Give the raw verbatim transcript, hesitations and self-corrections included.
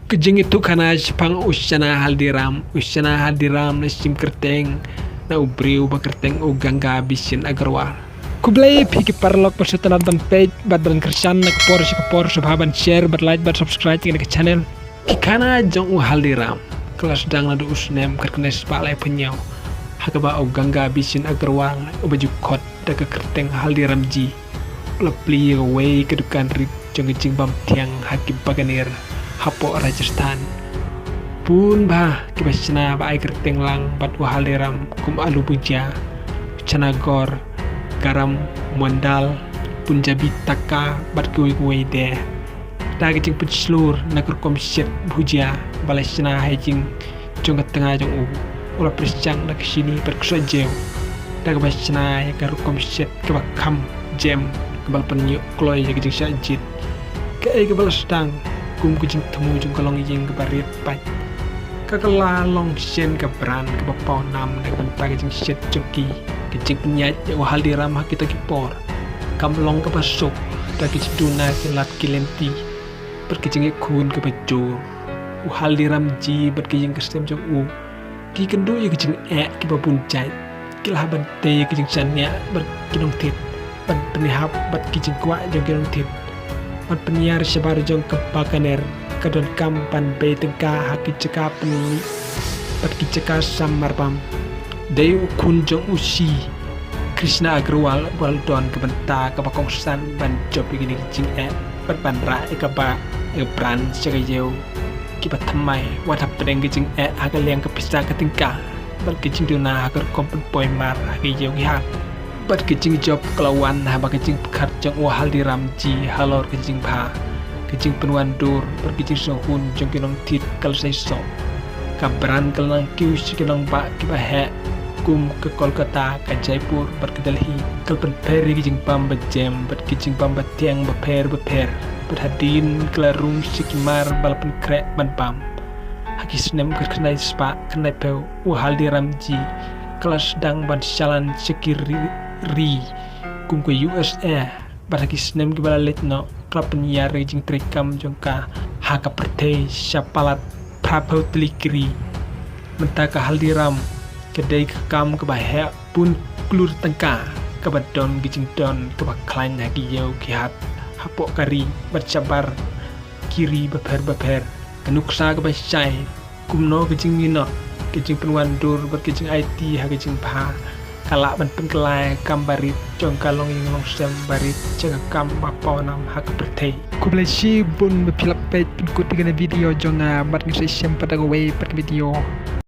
Ka jingïathuh khana shaphang u shana Haldiram, u shana Haldiram na shim kyrteng na u briew ba kyrteng u Ganga Bishin Agarwal. Khublei phi ki paralok ba sngewtynnat ban peit bad ban kyrshan na ka por sha ka por, sngewbha ban share bad like bad subscribe ïa kane ka channel. Ki khana jong u Haldiram ka la sdang naduh u snem khatkhyndai spah laiphew hynñiew ha kaba u Ganga Bishin Agarwal uba ju khot da ka kyrteng Haldiram G u la plie ïa kawei ka dukan rit jong ka jingbam thiang ha ki Bikaner hapoh Rajasthan. Bun bah kiba shna ba ai kyrteng lang bad u Haldiram kum Aloo Bhujia, Chana Gor, Garam, Moong Dal, Punjabi Takka bad kiwei kiwei de. Da ka jingpynshlur na ka rukom shet bhujia ba la shna ha ïing jong ka tnga jong u, u la pyrshang da ka shini bad ka sohjew da kaba shna ïa ka rukom shet kaba kham jem kaba la pynïoh kloi ïa ka jingshah jied. Kaei kaba la sdang kum ka jingthmu jong ka longïing kaba rit paid. Ka ka la long shen ka brand kaba paw nam na ka bynta ka jingshet jong ki. Ka jingpynïaid ïa u Haldiram ha kita ki por kam long kaba suk da ka jingduna ki lad ki lynti bad ka jingïakhun kaba jur. U Haldiram G bad ka ïing ka sem jong u ki kynduh ïa ka jingeh kiba bun jait. Ki lah ban tei ïa ka jingshaniah bad ki nongthied, ban pynïahap bad ki jingkwah jong ki nongthied, ban pynïar shabar jong ka Bikaner. Ka donkam ban bei tyngka ha ki jaka pynlih bad ki jaka sam marbam. Dei u khun jong u Shri Krishna Agarwal uba la don ka bynta kaba kongsan ban jop ïa kine ki jingeh bad ban rah ïa kaba ïa ka brand sha ka ïew kiba thymmai, wat hapdeng ka jingeh ha ka liang ka pisa ka tyngka bad ka jingduna ha ka rukom pynpoi mar ha ka ïew ki hat. Bad ka jingjop ka la wan haba ka jingpyrkhat jong u Haldiram G halor ka jingbha, ka jingpynwandur bad ka jingsngewhun jong ki nongthied ka la saisoh. Ka brand ka la nang kiew sha ki nongbah kiba heh kum ka Kolkata, ka Jaipur bad ka Delhi. Ka la pynpher ïa ka jingbam ba jem bad ka jingbam ba thiang bapher bapher. Bad hadien ka la rung sha ki mar ba la pynkhreh ban bam. Ha ki snem khatkhyndai spah khyndaiphew u Haldiram G ka la sdang ban shalan sha ki ri, ri kum ka U S A. Bad ha ki snem kiba la leit noh ka la pynïar ïa ka jingtreikam jong ka ha ka pyrthei sha palat phraphew tylli ki ri. Mynta ka Haldiram ka dei ka kam kaba heh bun klur tyngka kaba don ka jingdon kaba khlaiñ ha ki ïew ki hat hapoh ka ri bad shabar ki ri bapher bapher. Ka nuksa kaba shai kumno ka jingminot, ka jingpynwandur bad ka jingaiti ha ka jingbha ka lah ban pynkylla ïa ka kam barit jong ka longïing longsem barit sha ka kam ba pawnam ha ka pyrthei. Khublei shibun ba phi la peit pynkut ïa kane ka video jong nga, bad ngin sa ïashem pat ha kawei pat ka video.